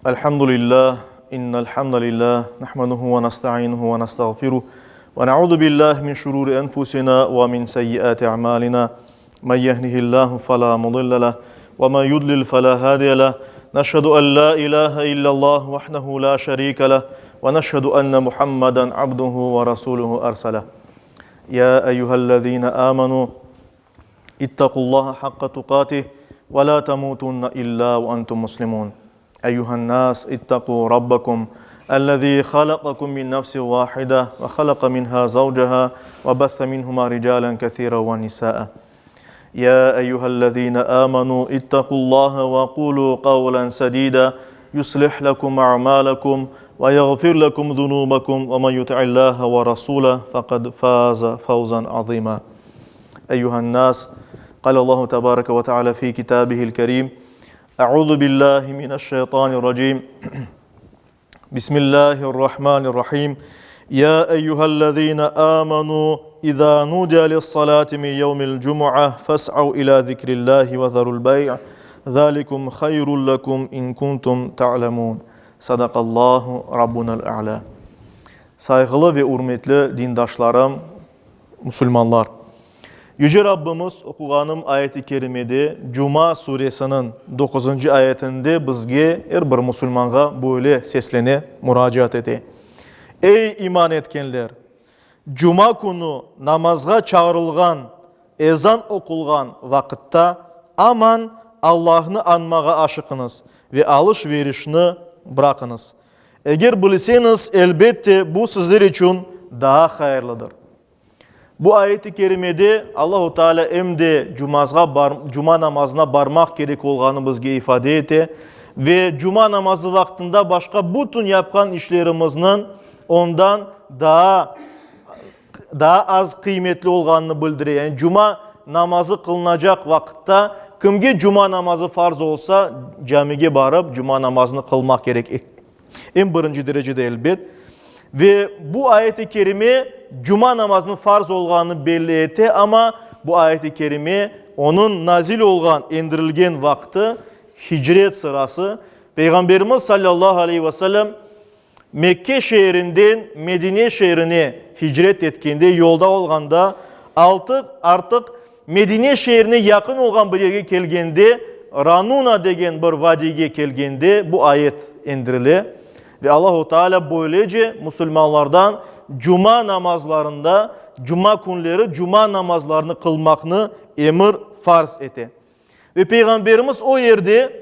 الحمد لله إن الحمد لله نحمده ونستعينه ونستغفره ونعوذ بالله من شرور أنفسنا ومن سيئات أعمالنا من يهده الله فلا مضل له ومن يضلل فلا هادي له نشهد أن لا إله إلا الله وحده لا شريك له ونشهد أن محمدا عبده ورسوله أرسله يا أيها الذين آمنوا اتقوا الله حق تقاته ولا تموتن إلا وأنتم مسلمون أيها الناس اتقوا ربكم الذي خلقكم من نفس واحدة وخلق منها زوجها وبث منهما رجالا كثيرا ونساء يا أيها الذين آمنوا اتقوا الله وقولوا قولا سديدا يصلح لكم أعمالكم ويغفر لكم ذنوبكم ومن يطع الله ورسوله فقد فاز فوزا عظيما أيها الناس قال الله تبارك وتعالى في كتابه الكريم أعوذ بالله من الشيطان الرجيم بسم الله الرحمن الرحيم يا أيها الذين آمنوا إذا نودي للصلاة من يوم الجمعة فاسعوا إلى ذكر الله وذروا البيع ذلكم خير لكم إن كنتم تعلمون صدق الله ربنا الأعلى Sayğılı ve ürmetli dindaşlarım, musulmanlar! Yüce Rabbimiz oquğanım ayet-i kerimede, Cuma suresiniñ doquzıncı ayetinde bizge, er bir musulmanğa böyle seslene, muracaat ete, Ey iman etkenler! Cuma künü namazğa çağırılğan, ezan oqulğan vaqıtta aman Allahnı añmağa aşıqıñız ve alış-verişni bıraqıñız. Eger bilseñiz, elbette, bu sizler içün daa hayırlıdır. Bu ayet-i kerimede Allahu Teala em de cumazğa bar, cuma namazına barmaq kerek olğanı bizge ifade ete ve cuma namazı vaqtında başqa bütün yapqan işlerimizniñ ondan daa daa az qıymetli olğanını bildire. Yani cuma namazı qılınacaq vaqıtta kimge cuma namazı farz olsa, camige barıp cuma namazını qılmaq kerek. Eñ birinci derecede elbet. Ve bu ayet-i kerime cuma namazınıñ farz olğanını belli ete, amma bu ayet-i kerime onıñ nazil olğan, endirilgen vaqtı, hicret sırası, Peyğamberimiz sallallahu aleyhi ve sellem Mekke şeerinden Medine şeerine hicret etkende, yolda olğanda, altıq, artıq, Medine şeerine yaqın olğan bir yerge kelgende, Ranuna degen bir vadiyge kelgende bu ayet endirile ve Allahu Teala böylece musulmanlardan cuma namazlarında, cuma künleri cuma namazlarını qılmaqnı emir, farz ete. Ve Peyğamberimiz o yerde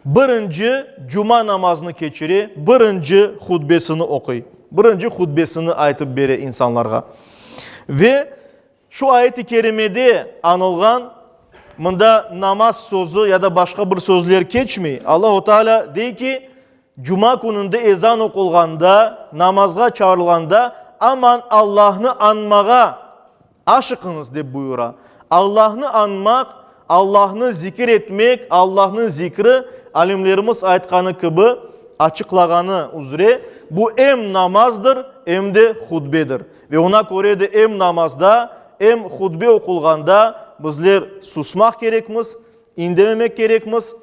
Birinci cuma namazını keçire, birinci hutbesini oquy, birinci hutbesini aytıp bere insanlarğa. Ve şu ayet-i kerimede añılğan, mında namaz sözü ya da başqa bir sözler keçmey. Allahu Teala dey ki, cuma kününde ezan oqulğanda, namazğa çağırılğanda, aman Allahnı añmağa Aşıqıñız, dep buyura. Allahnı añmaq, Allahnı zikir etmek, Allahnıñ zikri, alimlerimiz aytqanı kibi, açıqlağanı üzre, bu em namazdır, em de hutbedir. Ve oña köre de em namazda, em hutbe oqulğanda bizler susmaq kerekmiz, indememek kerekmiz.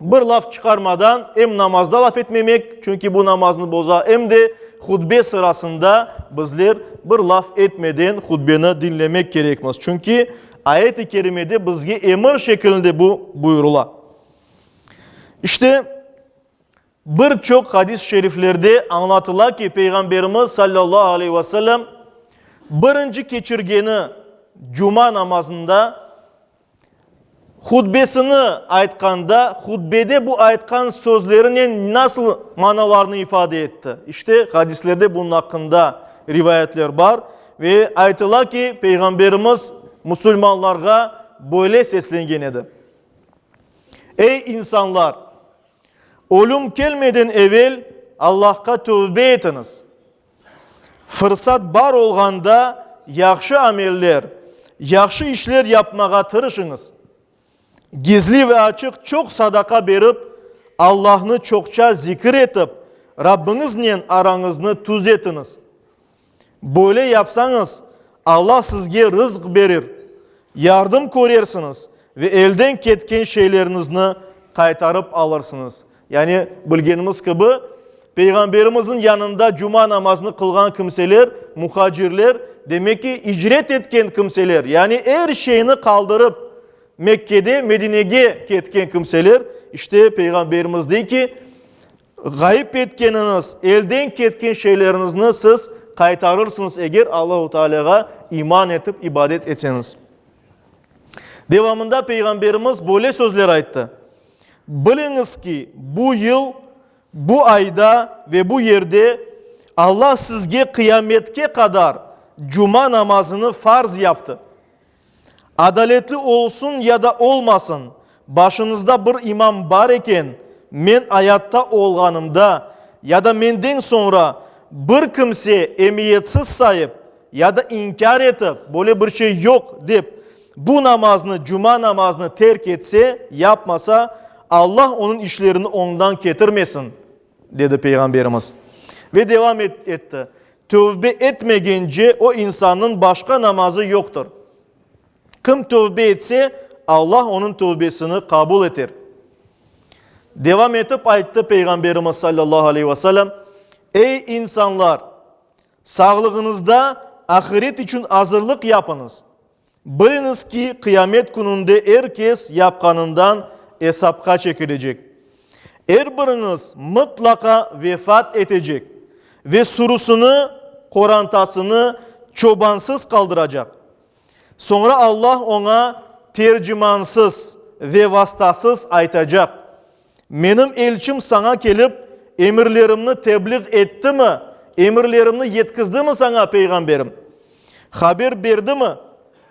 Bir laf çıqarmadan em namazda laf etmemek, çünki bu namaznı boza, em de hutbe sırasında bizler bir laf etmeden hutbeni diñlemek kerekmiz, çünki ayet-i kerimede bizge emir şekilinde bu buyurıla. İşte, bir çoq hadis-i şeriflerde añlatıla ki, Peyğamberimiz sallallahu aleyhi ve sellem birinci keçirgeni cuma namazında Hutbesini aytqanda, hutbede bu aytqan sözlerinen nasıl manalarnı ifade etti? İşte, hadislerde bunıñ aqqında rivayetler bar ve aytıla ki, Peyğamberimiz musulmanlarğa böyle seslengen edi, Ey, insanlar! Ölüm kelmeden evel Allahqa tövbe etiñiz! Fırsat bar olğanda yahşı ameller, yahşı işler yapmağa tırışıñız. Gizli ve açıq çoq sadaqa berip, Allahnı çoqça zikir etip, Rabbiñiznen arañıznı tüzetiñiz. Böyle yapsañız, Allah sizge rızq berir, yardım körersiñiz ve elden ketken şeyleriñizni. qaytarıp alırsıñız. Yani, bilgenimiz kibi, Peyğamberimizniñ yanında cuma namazını qılğan kimseler, muhacirler, demek ki, icret etken kimseler, yani er şeyni qaldırıp Mekkede Medinege ketken kimseler, işte Peyğamberimiz dey ki, ğayıp etkeniñiz, elden ketken şeyleriñizni siz qaytarırsıñız, eger Allahu Tealâğa iman etip ibadet etseñiz. Devamında Peyğamberimiz böyle sözler ayttı, Biliñiz ki, bu yıl, bu ayda ve bu yerde Allah sizge qıyametke qadar cuma namazını farz yaptı. Adaletli olsun ya da olmasın, başıñızda bir imam bar eken, men ayatta olğanımda ya da menden soñra bir kimse emiyetsiz sayıp ya da inkâr etip, böyle bir şey yoq dep, bu namaznı, cuma namazını terk etse, yapmasa, Allah onıñ işlerini oñdan ketirmesin, dedi Peyğamberimiz. Ve devam etti, Tövbe etmegence o insannıñ başqa namazı yoqtır. Kim tövbe etse, Allah onıñ tövbesini qabul eter. Devam etip ayttı Peyğamberimiz sallallahu aleyhi ve sellem, Ey insanlar! Sağlığıñızda ahiret içün azırlıq yapıñız. Biliñiz ki, qıyamet kününde er kes yapqanından esapqa çekilecek. Er biriñiz mıtlaqa vefat etecek ve sürüsini, qorantasını çobansız qaldıracaq. Soñra Allah oña tercimansız ve vastasız aytacaq, Menim elçim saña kelip, emirlerimni tebliğ ettimi, emirlerimni yetkizdimi saña, peyğamberim? Haber berdimi?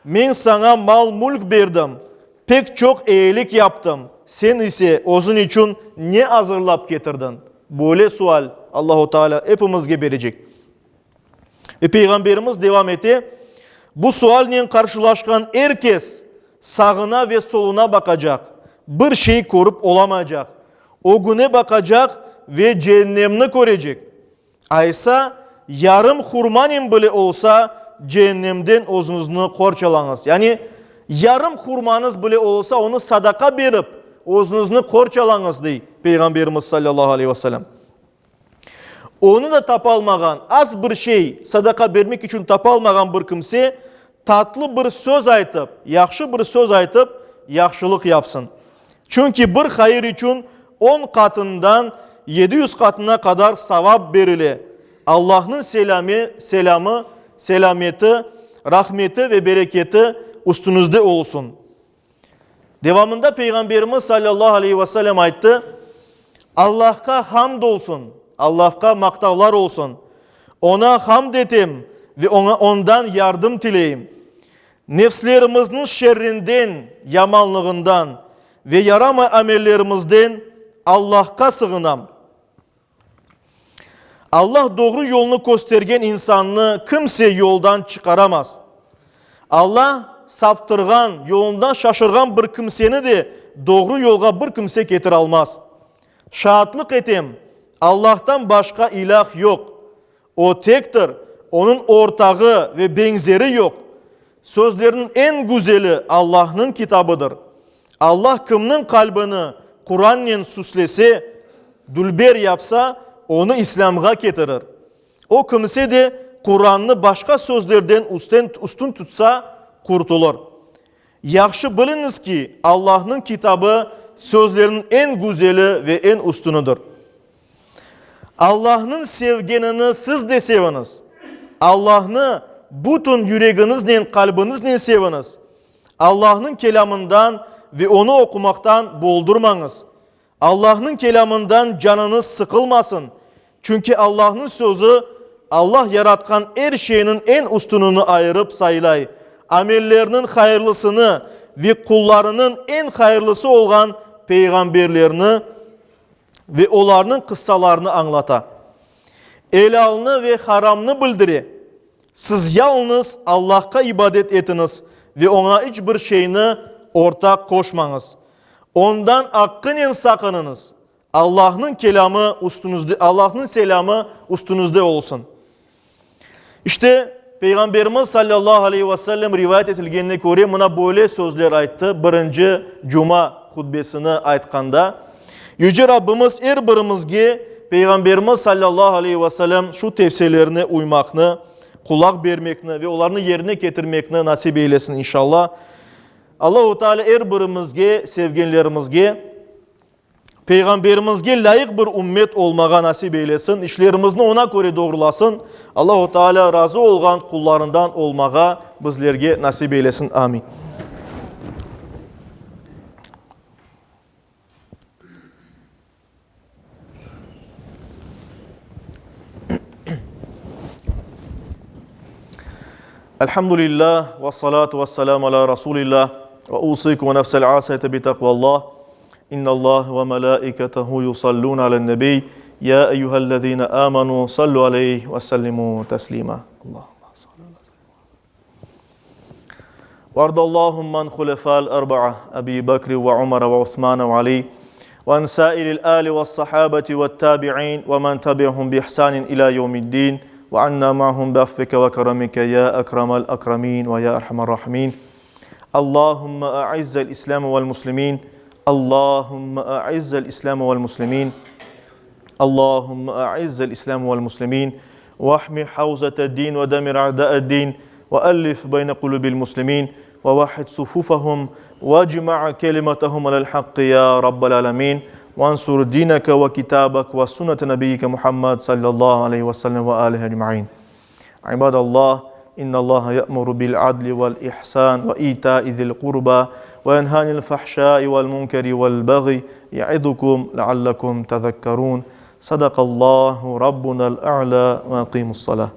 Men saña mal-mülk berdim, pek çoq eyilik yaptım, sen ise özüñ içün ne azırlap ketirdiñ? Böyle sual Allahu Teala epimizge berecek. Ve Peyğamberimiz devam ete, Bu sualnen qarşılaşqan er kes sağına ve soluna baqacaq, bir şey körip olamaycaq, ögüne baqacaq ve ceennemni körecek. Aysa, yarım hurmanen bile olsa, ceennemden özüñizni qorçalañız. Yani, yarım hurmañız bile olsa, onı sadaqa berip, özüñizni qorçalañız, dey Peyğamberimiz salâllahu aleyhi ve selâm. Onı da tapalmağan, az bir şey sadaqa bermek içün tapalmağan bir kimse, tatlı bir söz aytıp, yahşı bir söz aytıp, yahşılıq yapsın. Çünki bir hayır içün on qatından 700 qatına qadar savap berile. Allahnıñ selâmi, selâmı, selâmeti, rahmeti ve bereketi üstüñizde olsun. Devamında Peyğamberimiz salâllahu aleyhi ve sellem ayttı, Allahqa hamd olsun, Allahqa maqtavlar olsun, Oña hamd etem ve oña Ondan yardım tileyim. Nefslerimizniñ şerrinden, yamanlığından ve yaramay amellerimizden Allahqa sığınam. Allah doğru yolnı köstergen insannı kimse yoldan çıqaramaz. Allah saptırğan, yolundan şaşırğan bir kimseni de doğru yolğa bir kimse ketiralmaz. Şaatlıq etem, Allahtan başqa ilâh yoq. O tektir, Onıñ ortağı ve beñzeri yoq. Sözlerniñ eñ güzeli Allahnıñ kitabıdır. Allah kimniñ qalbini Qurannen süslese, dülber yapsa, onı İslâmğa ketirir. O kimse de Qurannı başqa sözlerden üstün tutsa, qurtulır. Yahşı biliñiz ki, Allahnıñ kitabı sözlerniñ eñ güzeli ve eñ üstünidir. Allahnıñ sevgenini siz de seviñiz. Allahnı bütün yüregiñiznen, qalbiñiznen seviñiz. Allahnıñ kelâmından ve onı oqumaqtan boldurmañız. Allahnıñ kelâmından canıñız sıqılmasın, çünki Allahnıñ sözü Allah yaratqan er şeyniñ eñ üstünini ayırıp saylay, amellerniñ hayırlısını ve qullarınıñ eñ hayırlısı olğan peyğamberlerni ve olarnıñ qıssalarını añlata. Elâlnı ve haramnı bildire. Siz yalıñız Allahqa ibadet etiñiz ve Oña iç bir şeyni ortaq qoşmañız. Ondan aqqınen saqınıñız. Allahnıñ kelâmı üstüñizde, Allahnıñ selâmı üstüñizde olsun. İşte, Peyğamberimiz salâllahu aleyhi ve sellem rivayet etilgenine köre mına böyle sözler ayttı birinci cuma. hutbesini aytqanda, Yüce Rabbimiz er birimizge Peyğamberimiz salâllahu aleyhi ve sellem şu tevsiyelerine uymaqnı, qulaq bermekni ve olarnı yerine ketirmekni nasip eylesin, inşallah. Allahu Teala er birimizge, sevgenlerimizge, Peyğamberimizge lâyıq bir ümmet olmağa nasip eylesin, işlerimizni oña köre doğrulasın. Allahu Teala razı olğan qullarından olmağa bizlerge nasip eylesin. Amin. Elhamdülillah ve salatu ve selamu ala Rasulillah ve usikum ve nefsel asiyete bi takvallah. İnnallah ve melaiketehu yusallun alen nebi. Ya eyyühellezine amanu sallu aleyhi ve sellimu teslima. Allahümme salli ala وارض اللهم عن خلفاء الأربعة أبي بكر وعمر وعثمان وعلي وعن سائر الآل والصحابة والتابعين ومن تبعهم بإحسان إلى يوم الدين وعنا معهم بعفوك وكرمك يا أكرم الأكرمين ويا أرحم الراحمين اللهم أعز الإسلام والمسلمين اللهم أعز الإسلام والمسلمين اللهم أعز الإسلام والمسلمين واحمي حوزة الدين ودمر أعداء الدين وألف بين قلوب المسلمين ووحد صفوفهم واجمع كلمتهم على الحق يا رب العالمين وانصر دينك وكتابك وسنة نبيك محمد صلى الله عليه وسلم وآله أجمعين عباد الله إن الله يأمر بالعدل والإحسان وإيتاء ذي القربى وينهى عن الفحشاء والمنكر والبغي يعظكم لعلكم تذكرون صدق الله ربنا الأعلى وأقيموا الصلاة.